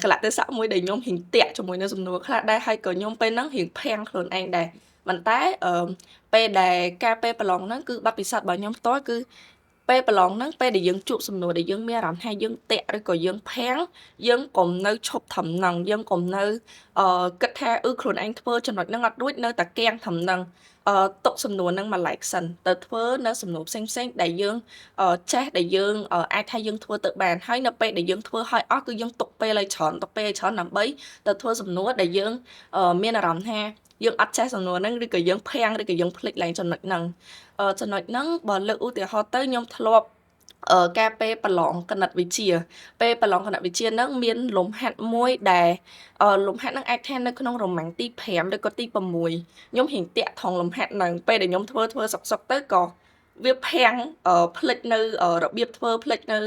កាលៈទេសៈមួយដែលខ្ញុំរៀងតាក់ជាមួយនឹងសំណួរខ្លះដែរហើយក៏ខ្ញុំពេលហ្នឹងរៀងភាំងខ្លួនឯងដែរប៉ុន្តែពេលដែលការពេលប្រឡងហ្នឹងគឺបទពិសោធន៍របស់ខ្ញុំផ្ទាល់គឺពេលប្រឡងហ្នឹងពេលដែលយើងជួបសំណួរដែលយើងមានអារម្មណ៍ថាយើងតាក់ឬក៏យើងភាំងយើងកុំនៅឈប់ត្រឹមហ្នឹងយើងកុំនៅគិតថាអឺខ្លួនឯងធ្វើចំណុចហ្នឹងអត់រួចនៅតែគាំងត្រឹមហ្នឹងទុកសំណួរហ្នឹងមួយឡែកសិនទៅធ្វើនៅសំណួរផ្សេងៗដែលយើងចេះដែលយើងអាចថាយើងធ្វើទៅបានហើយនៅពេលដែលយើងធ្វើឲ្យអស់គឺយើងទុកពេលឲ្យច្រើនទុកពេលឲ្យច្រើនដើម្បីទៅធ្វើសំណួរដែលយើងមានអារម្មណ៍ថាយើងអត់ចេះសំណួរហ្នឹងឬក៏យើងភាំងឬក៏យើងភ្លេចឡើងចំណុចហ្នឹងចំណុចហ្នឹងបើលើកឧទាហរណ៍ទៅខ្ញុំធ្លាប់ការពេលប្រឡងគណិតវិទ្យាពេលប្រឡងគណិតវិទ្យាហ្នឹងមានលំហាត់មួយដែលលំហាត់ហ្នឹងអាចថានៅក្នុងរមាំងទី5ឬក៏ទី6ខ្ញុំរៀងតាក់ថងលំហាត់ហ្នឹងពេលដែលខ្ញុំធ្វើធ្វើសុកសុកទៅក៏វាភាំងភ្លេចនៅរបៀបធ្វើភ្លេចនៅ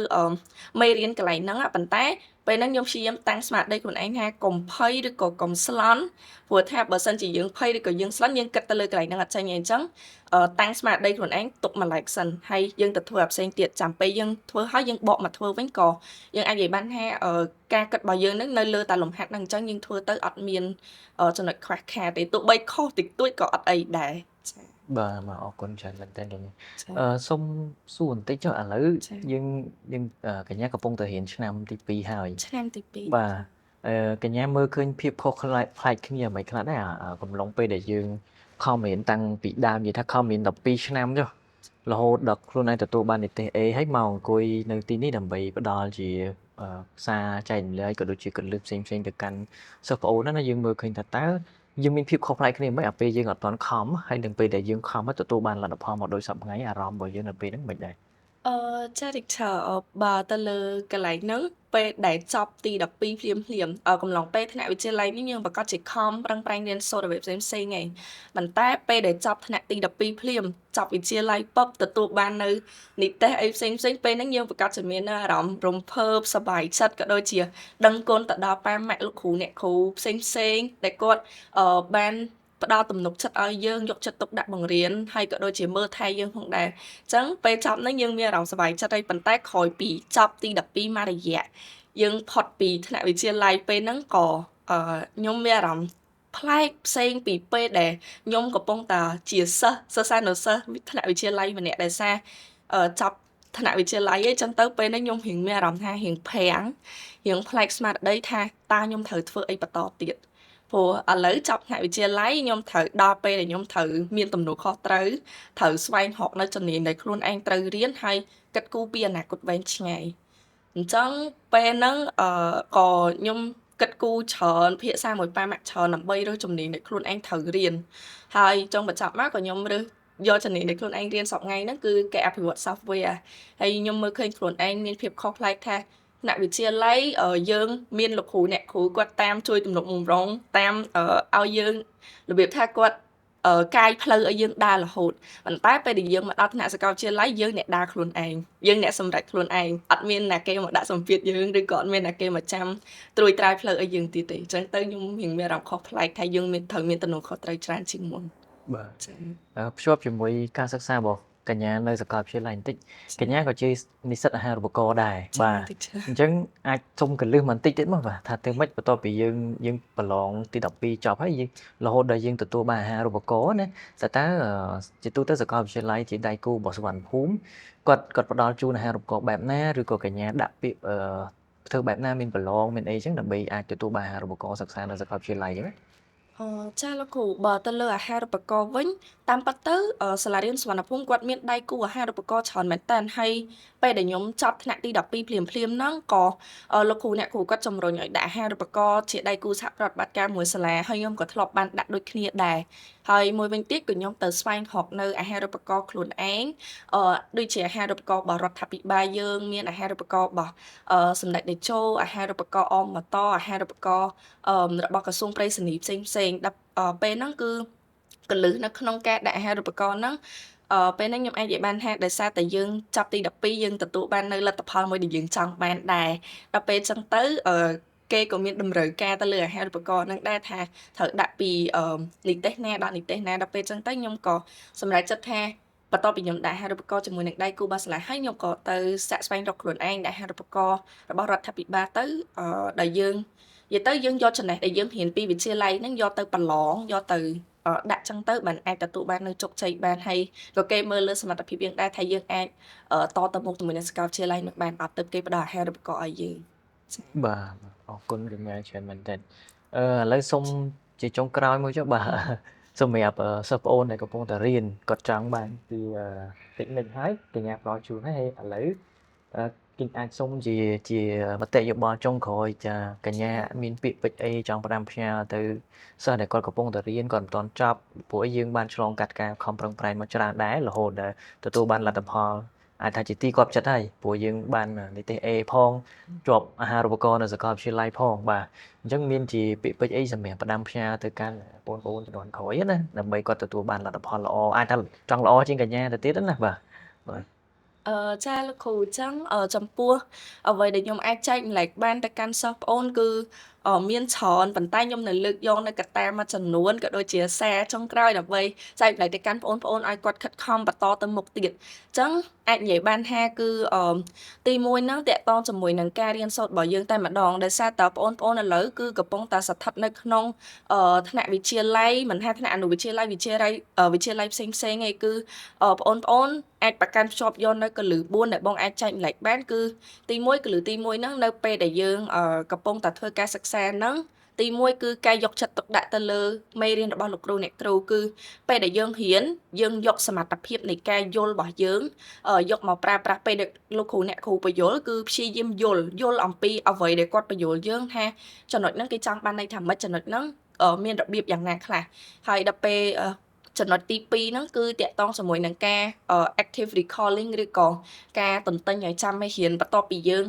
មេរៀនកន្លែងហ្នឹងប៉ុន្តែពេលហ្នឹងខ្ញុំព្យាយាមតាំងស្មារតីខ្លួនឯងថាកុំភ័យឬក៏កុំស្លន់ព្រោះថាបើសិនជាយើងភ័យឬក៏យើងស្លន់យើងគិតទៅលើកន្លែងហ្នឹងអត់ចេញអីអញ្ចឹងតាំងស្មារតីខ្លួនឯងទុកមួយឡែកសិនហើយយើងទៅធ្វើអាផ្សេងទៀតចាំពេលយើងធ្វើហើយយើងបកមកធ្វើវិញក៏យើងអាចនិយាយបានថាការគិតរបស់យើងនឹងនៅលើតែលំហាត់ហ្នឹងអញ្ចឹងយើងធ្វើទៅអត់មានចំណុចខ្វះខាតទេទោះបីខុសតិចតួចក៏អត់អីដែរចា៎ បាទបាទអរគុណច្រើនមែនតើកញ្ញាសូមសួរបន្តិចចុះឥឡូវយើងយើងកញ្ញាកំពុងតែរៀនឆ្នាំទី2ហើយ ឆ្នាំទី2 បាទកញ្ញាមើលឃើញភាពខុសប្លែកប្លែកគ្នាមិនខ្លះដែរកំឡុងពេលដែលយើងខំរៀនតាំងពីដើមនិយាយថាខំរៀន12ឆ្នាំចុះ រហូតដល់ខ្លួនឯងទទួលបាននិទ្ទេស A ហើយមកអង្គុយនៅទីនេះដើម្បីផ្ដល់ជាសារចែករំលែកក៏ដូចជាគន្លឹះផ្សេងៗទៅកាន់សិស្សប្អូនណាយើងមើលឃើញថាតើយើងមានភាពខុសប្លែកគ្នាមិនអាពេលយើងអត់ទាន់ខំហើយនឹងពេលដែលយើងខំហើយទទួលបានលទ្ធផលមកដូចសព្វថ្ងៃអារម្មណ៍របស់យើងនៅពេលហ្នឹងមិនដែរ ចា teacher បើទៅលើកន្លែងហ្នឹងពេលដែលចប់ទី12ភ្លាមភ្លាមកំឡុងពេលថ្នាក់វិទ្យាល័យនេះយើងប្រាកដជាខំប្រឹងប្រែងរៀនសូត្រអ្វីផ្សេងផ្សេងឯងប៉ុន្តែពេលដែលចប់ថ្នាក់ទី12ភ្លាមចប់វិទ្យាល័យពប់ទទួលបាននៅនិទ្ទេសអីផ្សេងផ្សេងពេលហ្នឹងយើងប្រាកដជាមានអារម្មណ៍រំភើបសប្បាយចិត្តក៏ដូចជាដឹងគុណទៅដល់ប៉ាម៉ាក់លោកគ្រូអ្នកគ្រូផ្សេងផ្សេងដែលគាត់បានផ្ដល់ទំនុកចិត្តឲ្យយើងយកចិត្តទុកដាក់បង្រៀនហើយក៏ដូចជាមើលថែយើងផងដែរអញ្ចឹងពេលចប់ហ្នឹងយើងមានអារម្មណ៍សប្បាយចិត្តហើយប៉ុន្តែក្រោយពីចប់ទី12មករយៈយើងផុតពីថ្នាក់វិទ្យាល័យពេលហ្នឹងក៏ខ្ញុំមានអារម្មណ៍ប្លែកផ្សេងពីពេលដែលខ្ញុំកំពុងតែជាសិស្សសិស្សានុសិស្សថ្នាក់វិទ្យាល័យម្នាក់ដែលសារចប់ថ្នាក់វិទ្យាល័យអីចឹងទៅពេលនេះខ្ញុំរៀងមានអារម្មណ៍ថារៀងប្រាំងរៀងប្លែកស្មារតីថាតើខ្ញុំត្រូវធ្វើអីបន្តទៀតព្រោះឥឡូវចប់ថ្នាក់វិទ្យាល័យខ្ញុំត្រូវដល់ពេលដែលខ្ញុំត្រូវមានទំនួលខុសត្រូវត្រូវស្វែងរកនៅជំនាញដែលខ្លួនឯងត្រូវរៀនហើយគិតគូរពីអនាគតវែងឆ្ងាយអញ្ចឹងពេលហ្នឹងក៏ខ្ញុំគិតគូរច្រើនភាសាមួយប៉ាម៉ាក់ច្រើនដើម្បីរើសជំនាញដែលខ្លួនឯងត្រូវរៀនហើយចុងបញ្ចប់មកក៏ខ្ញុំរើសយកជំនាញដែលខ្លួនឯងរៀនសប្តាហ៍ថ្ងៃហ្នឹងគឺគេអភិវឌ្ឍ software ហើយខ្ញុំមើលឃើញខ្លួនឯងមានភាពខុសប្លែកថាថ្នាក់វិទ្យាល័យយើងមានលោកគ្រូអ្នកគ្រូគាត់តាមជួយទំនុកបំរុងតាមឲ្យយើងរបៀបថាគាត់កាយផ្លូវឲ្យយើងដើររហូតប៉ុន្តែពេលដែលយើងមកដល់ថ្នាក់សាកលវិទ្យាល័យយើងអ្នកដើរខ្លួនឯងយើងអ្នកសម្រេចខ្លួនឯងអត់មានណាគេមកដាក់សម្ពាធយើងឬក៏អត់មានណាគេមកចាំត្រួយត្រាយផ្លូវឲ្យយើងទៀតទេអញ្ចឹងទៅខ្ញុំរៀងមានអារម្មណ៍ខុសប្លែកថាយើងមានត្រូវមានទំនួលខុសត្រូវច្រើនជាងមុន បាទចាភ្ជាប់ជាមួយការសិក្សារបស់កញ្ញានៅសាកលវិទ្យាល័យបន្តិចកញ្ញាក៏ជានិស្សិតអាហារូបករណ៍ដែរបាទអញ្ចឹងអាចសុំកលឹះបន្តិចទៀតមកបាទថាទៅម៉េចបន្ទាប់ពីយើងយើងប្រឡងទី12ចប់ហើយយើងរហូតដល់យើងទទួលបានអាហារូបករណ៍ណាតើជាទូទៅសាកលវិទ្យាល័យជាដៃគូរបស់សុវណ្ណភូមិគាត់គាត់ផ្ដល់ជូនអាហារូបករណ៍បែបណាឬក៏កញ្ញាដាក់ពាក្យធ្វើបែបណាមានប្រឡងមានអីចឹងដើម្បីអាចទទួលបានអាហារូបករណ៍សិក្សានៅសាកលវិទ្យាល័យចឹងណា ចាលោកគ្រូបើទៅលើអាហារូបករណ៍វិញតាមពិតទៅសាលារៀនសុវណ្ណភូមិគាត់មានដៃគូអាហារូបករណ៍ច្រើនមែនតើហើយពេលដែលខ្ញុំចប់ថ្នាក់ទី12ភ្លាមភ្លាមហ្នឹងក៏លោកគ្រូអ្នកគ្រូគាត់ជំរុញឲ្យដាក់អាហារូបករណ៍ជាដៃគូសហប្រតិបត្តិការមួយសាលាហើយខ្ញុំក៏ធ្លាប់បានដាក់ដូចគ្នាដែរហើយមួយវិញទៀតក៏ខ្ញុំទៅស្វែងរកនៅអាហារូបករណ៍ខ្លួនឯងដូចជាអាហារូបករណ៍របស់រដ្ឋាភិបាលយើងមានអាហារូបករណ៍របស់សម្ដេចតេជោអាហារូបករណ៍អមតអាហារូបករណ៍របស់ក្រសួងប្រៃសណីផ្សេងផ្សេងដល់ពេលហ្នឹងគឺកលឹះនៅក្នុងការដាក់អាហារូបករណ៍ហ្នឹងពេលហ្នឹងខ្ញុំអាចនិយាយបានថាដោយសារតែយើងចាប់ទី12យើងទទួលបាននៅលទ្ធផលមួយដែលយើងចង់បានដែរដល់ពេលចឹងទៅគេក៏មានតម្រូវការទៅលើអាហារូបករណ៍ហ្នឹងដែរថាត្រូវដាក់ពីនិទ្ទេសណាដល់និទ្ទេសណាដល់ពេលចឹងទៅខ្ញុំក៏សម្រេចចិត្តថាបន្ទាប់ពីខ្ញុំដាក់អាហារូបករណ៍ជាមួយនឹងដៃគូបាសាឡាហើយខ្ញុំក៏ទៅសាកស្វែងរកខ្លួនឯងដាក់អាហារូបករណ៍របស់រដ្ឋាភិបាលទៅដែលយើងនិយាយទៅយើងយកចំណេះដែលយើងរៀនពីវិទ្យាល័យហ្នឹងយកទៅប្រឡងយកទៅដាក់ចឹងទៅបានអាចទទួលបាននៅជោគជ័យបានហើយក៏គេមើលលើសមត្ថភាពយើងដែរថាយើងអាចតទៅមុខជាមួយនឹងសាកលវិទ្យាល័យនឹងបានអត់ទៅគេផ្ដល់អាហារូបករណ៍ឲ្យយើង បាទអរគុណកញ្ញាច្រើនមែនទែនឥឡូវសូមជាចុងក្រោយមួយចុះបាទសម្រាប់សិស្សប្អូនដែលកំពុងតែរៀនគាត់ចង់បានពីតិចនិចហើយកញ្ញាផ្ដល់ជូនហើយឥឡូវគេអាចសុំជាជាមតិយោបល់ចុងក្រោយចាកញ្ញាមានពាក្យពេចន៍អីចង់ផ្ដាំផ្ញើទៅសិស្សដែលគាត់កំពុងតែរៀនគាត់មិនទាន់ចប់ព្រោះយើងបានឆ្លងកាត់ការខំប្រឹងប្រែងមកច្រើនដែររហូតដល់ទទួលបានលទ្ធផលអាចថាជាទីគាប់ចិត្តហើយព្រោះយើងបាននិទ្ទេស A ផងជាប់អាហារូបករណ៍នៅសាកលវិទ្យាល័យផងបាទអញ្ចឹងមានជាពាក្យពេចន៍អីសម្រាប់ផ្ដាំផ្ញើទៅកាន់បងប្អូនជំនាន់ក្រោយណាដើម្បីគាត់ទទួលបានលទ្ធផលល្អអាចថាចង់ល្អជាងកញ្ញាទៅទៀតណាបាទបាទ ចាលោកគ្រូអញ្ចឹងចំពោះអ្វីដែលខ្ញុំអាចចែករំលែកបានទៅកាន់សិស្សប្អូនគឺមានច្រើនប៉ុន្តែខ្ញុំនៅលើកយកនៅកត្តាមួយចំនួនក៏ដូចជាសារចុងក្រោយដើម្បីចែករំលែកទៅកាន់ប្អូនប្អូនឲ្យគាត់ខិតខំបន្តទៅមុខទៀតអញ្ចឹងអាចនិយាយបានថាគឺទី1ហ្នឹងតាក់ទងជាមួយនឹងការរៀនសូត្ររបស់យើងតែម្ដងដោយសារតើប្អូនប្អូនឥឡូវគឺកំពុងតែស្ថិតនៅក្នុងថ្នាក់វិទ្យាល័យមិនថាថ្នាក់អនុវិទ្យាល័យវិទ្យាល័យវិទ្យាល័យផ្សេងផ្សេងឯងគឺប្អូនប្អូនអាចប្រកាន់ភ្ជាប់យកនៅកលឹះ4ដែលបងអាចចែករំលែកបានគឺទី1កលឹះទី1ហ្នឹងនៅពេលដែលយើងកំពុងតែធ្វើការសិក្សាហ្នឹង ទី1គឺការយកចិត្តទុកដាក់ទៅលើមេរៀនរបស់លោកគ្រូអ្នកគ្រូគឺពេលដែលយើងរៀនយើងយកសមត្ថភាពនៃការយល់របស់យើងយកមកប្រើប្រាស់ពេលដែលលោកគ្រូអ្នកគ្រូបញ្យល់គឺព្យាយាមយល់យល់អំពីអ្វីដែលគាត់បញ្យល់យើងថាចំណុចហ្នឹងគេចង់បានន័យថាម៉េចចំណុចហ្នឹងមានរបៀបយ៉ាងណាខ្លះហើយដល់ពេលចំណុចទី2ហ្នឹងគឺតាក់ទងជាមួយនឹងការ active recalling ឬក៏ការទន្ទិញឲ្យចាំមេរៀនបន្ទាប់ពីយើង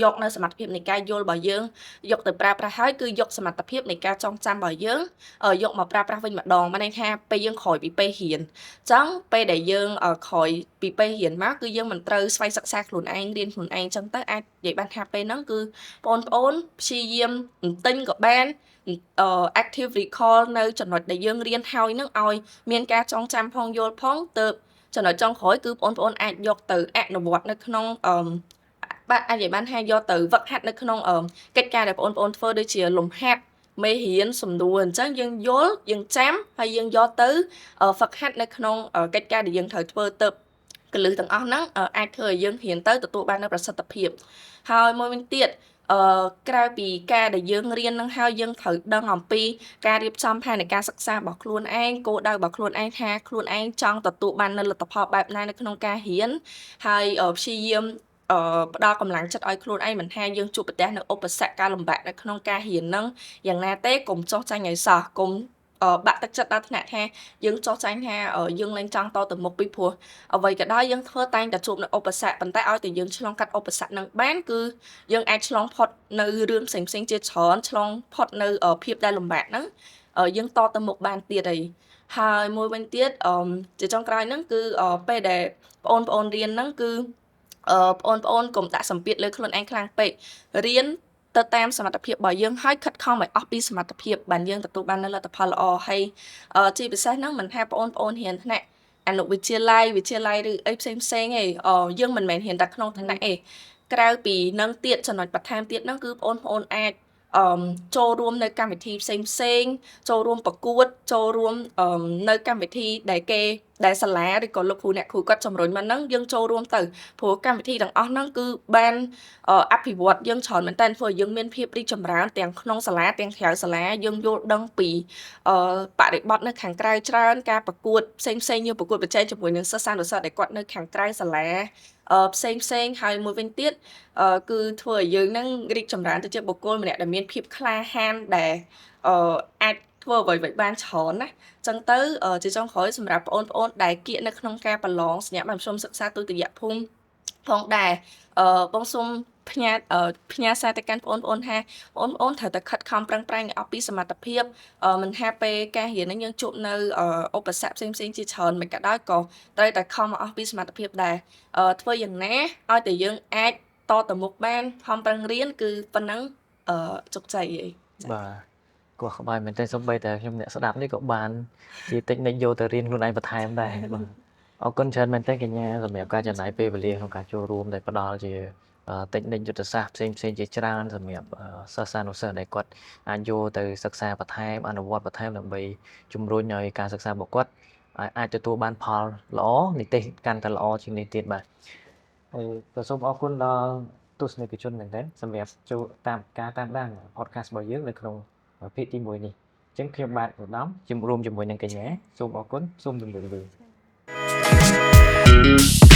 យកនៅសមត្ថភាពនៃការយល់របស់យើងយកទៅប្រើប្រាស់ហើយគឺយកសមត្ថភាពនៃការចងចាំរបស់យើងយកមកប្រើប្រាស់វិញម្ដងមានន័យថាពេលយើងក្រោយពីពេលរៀនអញ្ចឹងពេលដែលយើងក្រោយពីពេលរៀនមកគឺយើងមិនត្រូវស្វ័យសិក្សាខ្លួនឯងរៀនខ្លួនឯងអញ្ចឹងទៅអាចនិយាយបានថាពេលហ្នឹងគឺបងប្អូនព្យាយាមទន្ទិញក៏បាន active recall នៅចំណុចដែលយើងរៀនហើយនឹងឲ្យមានការចងចាំផងយល់ផងទៅចំណុចចុងក្រោយគឺបងប្អូនអាចយកទៅអនុវត្តនៅក្នុងអឺបាទអាចនិយាយបានថាយកទៅវឹកហាត់នៅក្នុងកិច្ចការដែលបងប្អូនធ្វើដូចជាលំហាត់មេរៀនសំណួរអញ្ចឹងយើងយល់យើងចាំហើយយើងយកទៅហ្វឹកហាត់នៅក្នុងកិច្ចការដែលយើងត្រូវធ្វើទៅកលឹះទាំងអស់ហ្នឹងអាចធ្វើឲ្យយើងរៀនទៅទទួលបាននូវប្រសិទ្ធភាពហើយមួយវិញទៀតអឺក្រៅពីការដែលយើងរៀននឹងហើយយើងត្រូវដឹងអំពីការរៀបចំផែនការសិក្សារបស់ខ្លួនឯងគោលដៅរបស់ខ្លួនឯងថាខ្លួនឯងចង់ទទួលបាននូវលទ្ធផលបែបណានៅក្នុងការរៀនហើយព្យាយាមអឺផ្ដល់កម្លាំងចិត្តឲ្យខ្លួនឯងមិនថាយើងជួបប្រទះនៅឧបសគ្គការលំបាកនៅក្នុងការរៀនហ្នឹងយ៉ាងណាទេកុំចោះចាញ់ឲ្យសោះកុំបាក់ទឹកចិត្តដល់ថ្នាក់ថាយើងចោះចាញ់ថាយើងលែងចង់តទៅមុខពីព្រោះអ្វីក៏ដោយយើងធ្វើតែងតែជួបនៅឧបសគ្គប៉ុន្តែឲ្យតែយើងឆ្លងកាត់ឧបសគ្គនឹងបានគឺយើងអាចឆ្លងផុតនៅរឿងផ្សេងផ្សេងជាច្រើនឆ្លងផុតនៅភាពដែលលំបាកហ្នឹងយើងតទៅមុខបានទៀតអីហើយមួយវិញទៀតជាចុងក្រោយហ្នឹងគឺពេលដែលបងប្អូនរៀនហ្នឹងគឺបងប្អូនកុំដាក់សម្ពាធលើខ្លួនឯងខ្លាំងពេករៀនទៅតាមសមត្ថភាពរបស់យើងហើយខិតខំឲ្យអស់ពីសមត្ថភាពបានយើងទទួលបាននូវលទ្ធផលល្អហើយជាពិសេសហ្នឹងមិនថាបងប្អូនរៀនថ្នាក់អនុវិទ្យាល័យវិទ្យាល័យឬអីផ្សេងផ្សេងឯងយើងមិនមែនរៀនតែក្នុងថ្នាក់ឯងក្រៅពីនឹងទៀតចំណុចបន្ថែមទៀតហ្នឹងគឺបងប្អូនអាចអឺចូលរួមនៅកម្មវិធីផ្សេងផ្សេងចូលរួមប្រកួតចូលរួមនៅកម្មវិធីដែលគេដែលសាលាឬក៏លោកគ្រូអ្នកគ្រូគាត់ជំរុញមកហ្នឹងយើងចូលរួមទៅព្រោះកម្មវិធីទាំងអស់ហ្នឹងគឺបានអភិវឌ្ឍយើងច្រើនមែនតើធ្វើឲ្យយើងមានភាពរីកចម្រើនទាំងក្នុងសាលាទាំងក្រៅសាលាយើងយល់ដឹងពីបរិបទនៅខាងក្រៅច្រើនការប្រកួតផ្សេងផ្សេងយើងប្រកួតប្រជែងជាមួយនឹងសិស្សានុសិស្សដែលគាត់នៅខាងក្រៅសាលាផ្សេងផ្សេងហើយមួយវិញទៀតគឺធ្វើឲ្យយើងនឹងរីកចម្រើនទៅជាបុគ្គលម្នាក់ដែលមានភាពក្លាហានដែលអាចធ្វើអ្វីៗបានច្រើនណាចឹងទៅជាចុងក្រោយសម្រាប់បងប្អូនដែលគៀកនៅក្នុងការប្រឡងសញ្ញាបត្រមធ្យមសិក្សាទុតិយភូមិផងដែរអឺបងសូមផ្ញើផ្ញើសារទៅកាន់បងប្អូនថាបងប្អូនត្រូវតែខិតខំប្រឹងប្រែងឲ្យអស់ពីសមត្ថភាពមិនថាពេលការរៀនហ្នឹងយើងជួបនៅឧបសគ្គផ្សេងផ្សេងជាច្រើនមិនក៏ដោយក៏ត្រូវតែខំឲ្យអស់ពីសមត្ថភាពដែរធ្វើយ៉ាងណាឲ្យតែយើងអាចតទៅមុខបានខំប្រឹងរៀនគឺប៉ុណ្ណឹងជោគជ័យអី បាទគាត់ក្បាយមែនទែនសូម្បីតែខ្ញុំអ្នកស្ដាប់នេះក៏បានជាតិចនិចយកទៅរៀនខ្លួនឯងបន្ថែមដែរបាទអរគុណច្រើនមែនទែនកញ្ញាសម្រាប់ការចំណាយពេលវេលាក្នុងការចូលរួមដែលផ្ដល់ជាតិចនិចយុទ្ធសាស្ត្រផ្សេងផ្សេងជាច្រើនសម្រាប់សិស្សានុសិស្សដែលគាត់អាចយកទៅសិក្សាបន្ថែមអនុវត្តបន្ថែមដើម្បីជំរុញឲ្យការសិក្សារបស់គាត់អាចទទួលបានផលល្អនិទេសកាន់តែល្អជាងនេះទៀតបាទហើយក៏សូមអរគុណដល់ទស្សនិកជនមែនទែនសម្រាប់ចូលតាមការតាមដាន podcast របស់យើងនៅក្នុងភាគទី1នេះអញ្ចឹងខ្ញុំបាទឧត្តមជំរួមជាមួយនឹងកញ្ញាសូមអរគុណសូមជម្រាបលា។